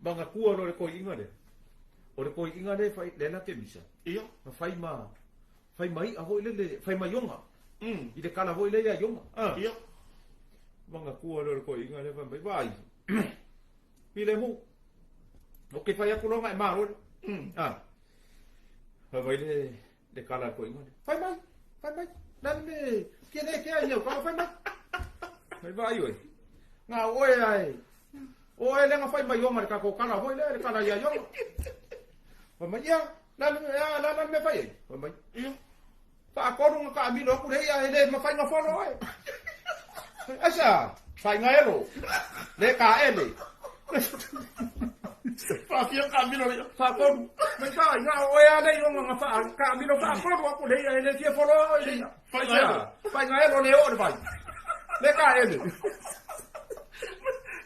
Magatua loa le toeaina lea. O le toeaina lea e fai, lea la kemisa. Ia. Na fai ma, fai ma i'a foi lele, fai ma ioga. I le kala foi lea ia Iona. Ia. Magatua loa le toeaina lea fai mai, vaai, filemu, ou te fai atu loa ona e malo lea. Fai mai le, le kala a le toeaina lea, fai mai, fai mai, le a le mea, ke le kea i au kala, fai mai. Fai vaai oe, na o oe a e, o oe lea na fai mai Iona i le tatou kala foi lea, le kala ia Iona. Fai mai, ia, le a le mea, le a le mea e fai ai? Fai mai, Ia. Faatolu ona taamilo atu le ia e le mafai ona folo oe. Aisea? Faigaelo. Le taele. Faafia taamilo le ia. Faatolu. Mai faa ia oe a le ionga na faa taamilo faatolu atu le ia e le fia folo oe le ia. Faigaelo. Faigaelo le oo le vai. Le taele.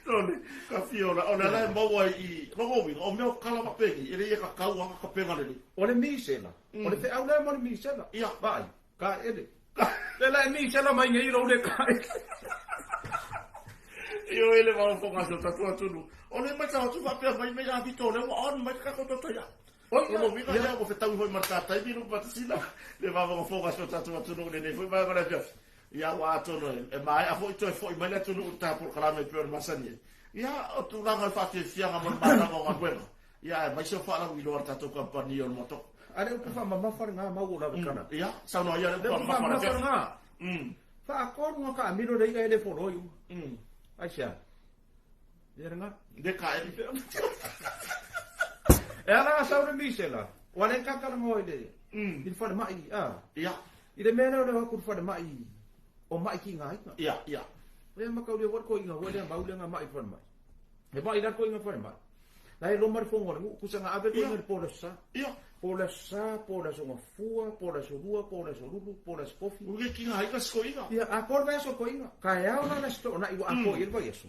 Lole, ka fia ola, o le ala e maua i logo uiga, o mea o kala faapeni, e le ia kakau a ka pega lelei. O le misela. O le feau lea mo le misela. Ia. Vaai, taele. Le la e misela mai nei lou le taele. Ioe le faafofoga a si o tatou atunuu. O le matau atu faapea mai mai a Vito o lea ua on mai le tatou toto ia. Oi, O lona uiga lea ua fetaui foi ma le ta taimi lou patasina le faafogafoga a si o tatou atunuu i lenei foi vaega o le afiafi. Ia ua atonu e maea foi toe foi mai le atunuu i le ta polokalame e pei ona masani ai. Ia o tulaga o le faafiafiaga ma le mataga o galuega. Ia aemaise o faalauiloa a le tatou kamupani o le moto. A le upu faamamafa lena mau o lave kana. Ia, saunoa ia le upu faamamafa lena. Faatolu na taamilo le i'a e le foloi uma. Aisea? Ia lena. Le kaeli. E ala sau le misela. Ua le kakala ngoi le. I le falemai, a. Ia. I le mea lea o le o atu i le falemai o mai ki ngā ika. Ia, ia. Lea makaulia wa ko inga wa lea mau lea ngā mai falemai. He mai la ko inga falemai. La e loma le fogo o le nuu, kusa nga ave koe i le po o le aso sa. Ia. Po o le aso sa, po o le aso gafua, po o le aso lua, po o le aso lulu, po o le aso kofi. Ua ke kinga ai ka sikoiga. Ia, atoa le vaiaso koiga. Taeao la le aso toonai ua atoa i ai le vaiaso.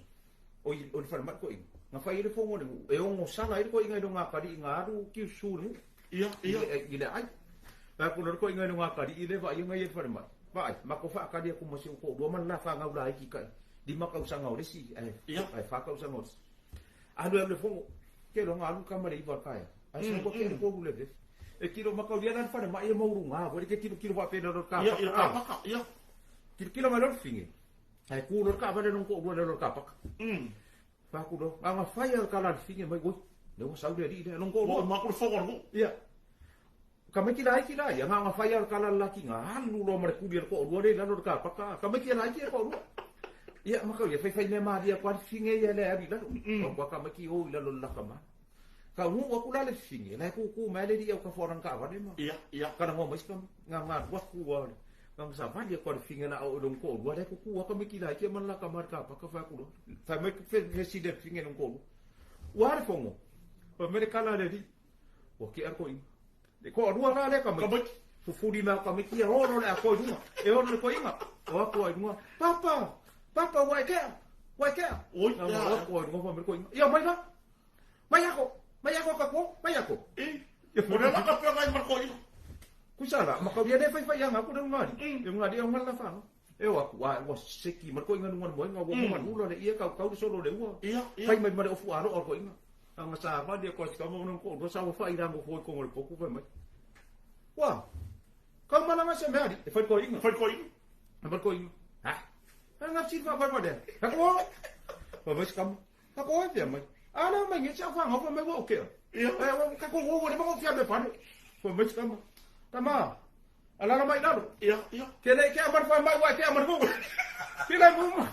O i o le falemai koiga. Na fai ai le fogo o le nuu, e ogosala ai le koiga i luga atalii na alu kiusu i le nuu. Ia, ia. I le aai. Vaai atu loa le koiga i luga atalii le vaaia na ia i le falemai. Vaai, matou faatali atu ma si ou toalua ma le la fanau laiti tai 5 tausaga o le isi, ae, ae 4 tausaga o le isi. Alu e alu le fono. Ke loa alu tama le iva o le taeao. Ae sau ua kea le tolu le vefi. E tilo makaulia la le falemai e mauluga foi le ke tilotilo faapena loa le Ia, ia, kapaka. kapaka, ia. Tilotilo mai loa le fine. Ae tu loa le taavale lona toalua i lalo o le kapaka. Fai atu loa, na ona fai lava o le tala a le fine mai, oi, lea ua sau le alii lea, lona Ua toalua. uma atu le fono a le nuu. Ia. Tamaiti laiti la ia, na ona fai lava o le tala a le laki na alu loa ma le tuli a le toalua lea i lalo o le kapaka. Tamaiti laiti le toalua. Ia, makaulia, faifai mea malie atu lava le fifine ia lea e alu i lalo. Ua atu lava tamaiti o i lalo o le laka ma. Taunuu atu la le fifine, la e tutu mai lava le alii au tafa o lana taavale ma. Ia, ia. Talanoa mai si tama. Na ona alu atu lava, na ona savali atu lava le fifine la o i lona toalua, la e tutu lava tamaiti laiti ma le laka ma le kapaka, fai atu loa. Fai mai fesili a le fifine i lona toalua. Ua a le fono? Fai mai le tala a le alii. Ua kea le toeaina. Le toalua la lea tamaiti. Tamaiti. Fufuli mai au tamaiti ia olo le atoa i luga. E olo le toeaina. O atu ai i luga. Papa! Papa ua e kea! Ua e kea! Oi, Na o atu ai i luga fai mai le toeaina. Ia mai la! Mai ako! Mai ako ka ko! Mai ako! E, o le la ka pea ngai ma le toeaina. Kusa la, makaulia le faifai anga aku le unga ali. Le unga ali au ngala la whanau. E o atu, a ua seki ma le koinga nunga le moenga, ua mm. manula le ia kau kau le solo le ua. Ia, ia. Fai mai ma le ofu alo o le koinga. Anga sa vali ko si kama ono ko sa ua fai rango foi kongo le poku fai mai. Ua, kau malanga se mea ali, e fai koinga. Fai koinga. E fai koinga. Ha? Anga si fa fai mai. Ha ko? Fai mai si kama. Ha ko e fia mai. Ala mai nge sa fa ngau mai ua o kea. Ia. E ua ka ko ua le ma fia me fale. Fai mai si kama. Tama, Alala mai lalo. Ia, ia. Ke le ke amar fa mai wa ke amar ko. Ke le mu.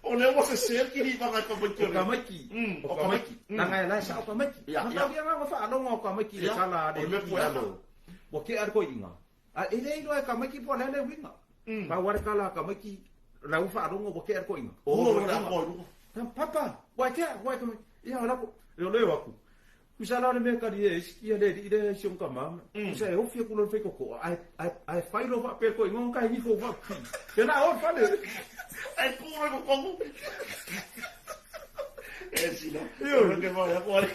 O le ua se sel ki ni vanga ka mai O ka maiki. O ka maiki. Nanga e lai sa o ka maiki. Ia, Nanga ia. ia nga fa alonga o ka maiki le Ia, kala le o le ki mea lalo. Ua ke ar ko inga. A e le iloa e ka maiki po le le winga. Pa wa le kala ka maiki la u fa alonga ua ke ar ko inga. O le ako i luga. Papa, wa ke wa ke mai. Ia o la ko. Le le wa ku. Kusa la le mea kari e isi ia le li le si onga mama. Kusa e ofi aku lo fai koko. Ai ai ai fai lo fa pe ko ingo ka ni fo fa. Ke na o fa le. Ai ku le ko kongu. E sila. Io ke mai ako ari.